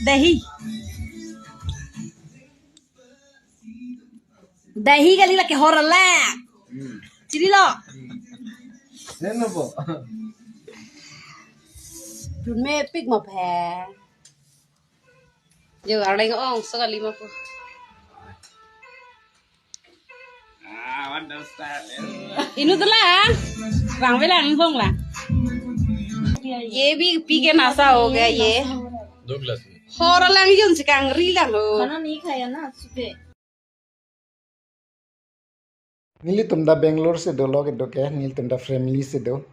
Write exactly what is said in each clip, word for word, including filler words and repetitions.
Dahi. Dahi kali lake hor alang. Hmm. Chinilo. Hmm. Neno po. Dun mepik ma phe. Jo arleng ong so kali ma po. Ah, one down star. Inut dolang. Bang velang bong la. Ye bhi pi ke nasa ho gaya ye. दो गिलास. Hor alang jun si kangri lang ho. खाना नहीं खाया ना सुबह. Nelitum ta Bangalore si dolo kedo ke, nelitum ta family si do.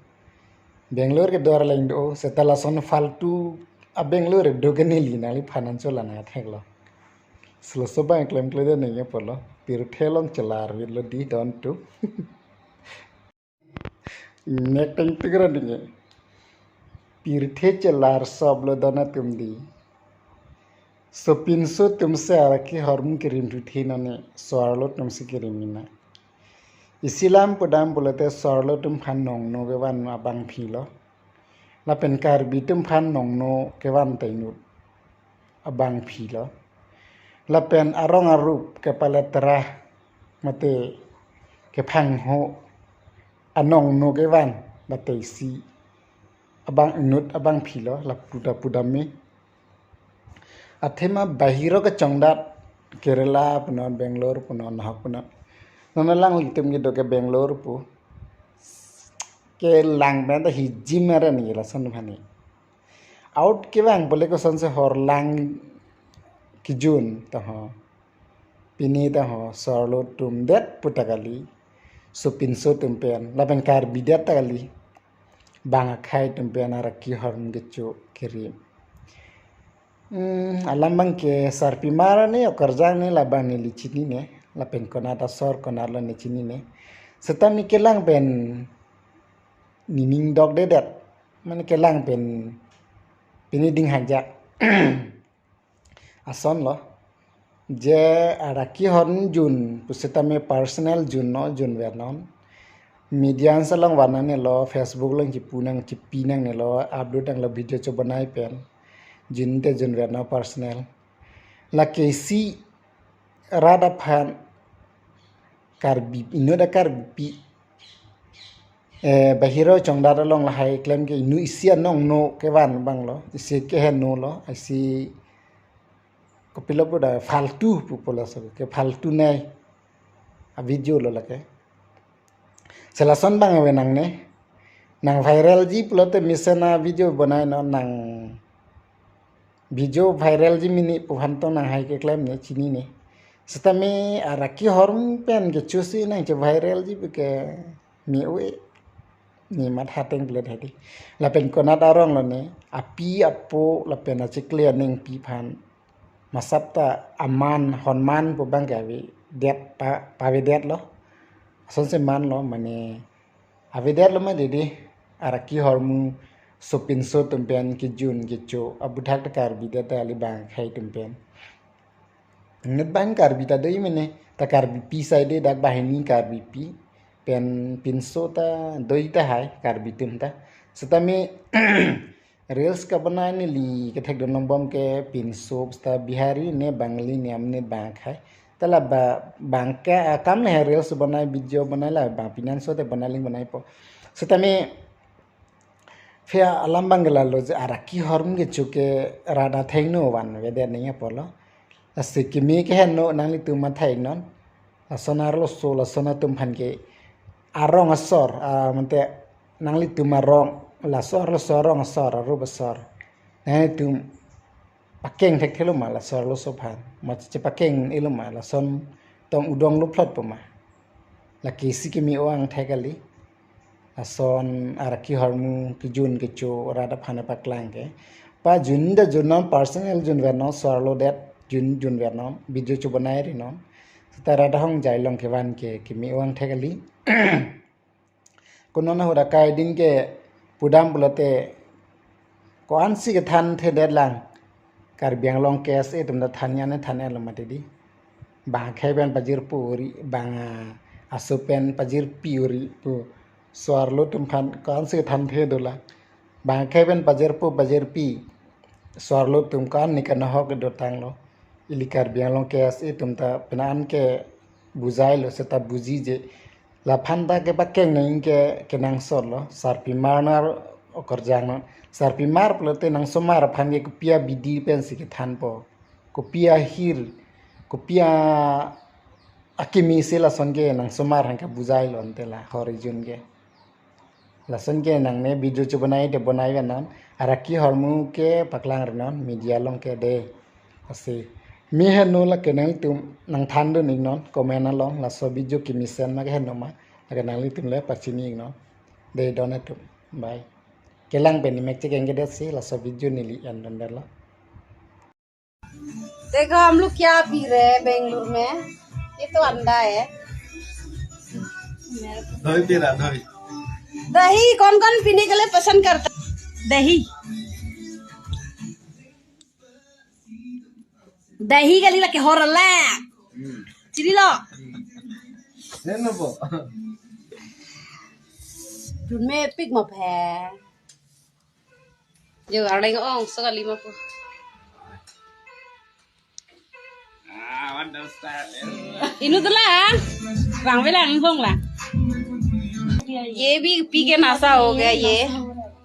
Bangalore kedo arleng do, seta lason faltu a Bangalore do ke neli nangliphan anchot lang theklo. Silo so bang klemkle de neng apotlo. Pirthe along chelar vit lo di don atum. Nek teng tigra dinge. Pirthe chelar sop lo don atum di. Sopinso atum si araki hormu kerim thuthe none, so-arlo atum si kerim nina. Isi alam pudam pulote so-arlo atum aphan nongno kevan abangphi lo. Lapen Karbi atum aphan nongno kevan ta inut abangphi lo. Lapen arong arup kepaletra mate kephangho anongno kevan mate isi abang inut abangphi lo, lapu ta pudam me. Athema bahiro kechongdat Kerala punon, Bangalore punon, nahok punon. Non alanglitum kedo ke Bangalore pu. Kelang pen ta hijim aren ni lason aphan ni. Out kevang pule kosonsi hor lang kejun ta ho. Pini ta ho, so-arlo atum det pu ta kali. Sopinso atum pen, lapen Karbi det ta kali. Bang akhei atum pen araki hormu kecho kerim. Hmm, alam bang ke sarpimar ne, okarjang ne, labang neli chinine, lapen konat asor konat lo ne chinine. Seta mi kelang pen nining dok dedet. Mane kelang pen pini ding hajak. Ason lo. Je araki hormu jun pusitame personal jun no, jun vernon. Media ansa along vanang ne lo, Facebook along chipu nang, chipi nang ne lo, upload nang lo video chobonai pen. Jun te jun vernon personal. Lake isi rat aphan Karbi, inut a Karbi. Eh, bahiro chongdat along lahai klem ke inut isi anongno kevan bang lo, isi keheno lo, isi kopilo pu ta faltu pu pulo so ke faltu nai a video lo lake. Selason bang ave nang ne. Nang viral ji pulote mesen a video bonai non nang video viral ji mini pu aphan tong nang hai keklem ne chinine. Seta mi araki hormu pen kecho si nang che viral ji pu ke mi ue. Ni mat hateng plet hadi. Lapen konat arong lo ne. Api apo lapen achikli aningpi aphan. Masap ta aman honman pu bang ke avedet pa, pavedet lo. Asonsi man lo mane avedet lo ma dede araki hormu sopinso atum pen kejun kecho abuthak ta Karbi det ta kali bang akhei atum pen. Inut bang Karbi ta doi mene ta Karbipi sai de dak banghini Karbipi pen pinso ta doi tahai Karbi atum ta. Seta mi Reels kabonai neli kethek dun longbom ke pinso ta Bihari ne Bengali ne amne bang akhei. Ta la ba bang ke akam le reels bonai video bonai la bang pinanso te bonai ling bonai po. Seta mi phia alam bang ke lalo je araki hormu kecho ke rat athengno van vede neng apotlo. Lasi kimi keheno nanglitum mathai non. Lason arloso lason atum aphan ke arong asor, ah, mante nanglitum arong laso arloso arong asor arup asor. Nanglitum pakeng thekthelo ma laso arloso aphan. Ma chepakeng elo ma lason tong udong luphlot po ma. Lake isi kimi o angthek kali. Lason araki hormu kejun kecho rat aphan paklang ke. Pa jun ta jun non personal jun vernon so-arlo det jun jun vernon video chobonai rinon. Seta rat ahongjai along kevan ke kimi o angthek kali. Konon ahut akai din ke pudam pulote ko-ansi kethan thedet lang. Karbi Anglong K S A atum ta than ya ne than ya lo mati di. Bang akhei pen pajirpo ri, bang, ah, aso pen pajirpi ri pu so-arlo atum aphan ko-ansi than the dola. Bang akhei pen pajirpo pajirpi. Swarlo atum kan ne kanohok dotanglo. Ili Karbi Anglong K S A atum ta penang ke bujailo seta bujije. Laphan ta kepakeng nang ke kenangsotlo. Sarpimar nar okorjang non. Sarpimar pulote nangsomar aphan ke kopi abidi pensi kethanpo. Kopi ahir, kopi akimi si lason ke nangsomar aphan ke bujailo ante la hor ijun ke. Lason ke nangne video chobonai te bonai vanan. Araki hormu ke paklang rinon media along ke de. Asi. Mi heno lake nangtum nangthandun iknon comment along laso video kemesen ma ke heno ma. Lake nanglitum le pachini iknon. De don atum. Bye. Kelang pen ni mek chekeng ke de si laso video neli endon delo. देखो हम लोग क्या पी रहे हैं बेंगलुरु में। ये तो अंडा है। दही पी रहा, दही। दही कौन कौन पीने के लिए पसंद करता है? दही। Dahi kali lake hor la. Chini lo. Seno po. Dun me pik ma phe. Yo, arleng ong so kali ma po. Ah, what does that? Inu tu la. Rang velang bong la. ये भी पी के नशा हो गया ये।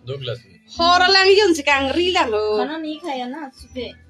दो गिलास। Hor lang yun si kangri lang ho. खाना नहीं खाया ना सुबह।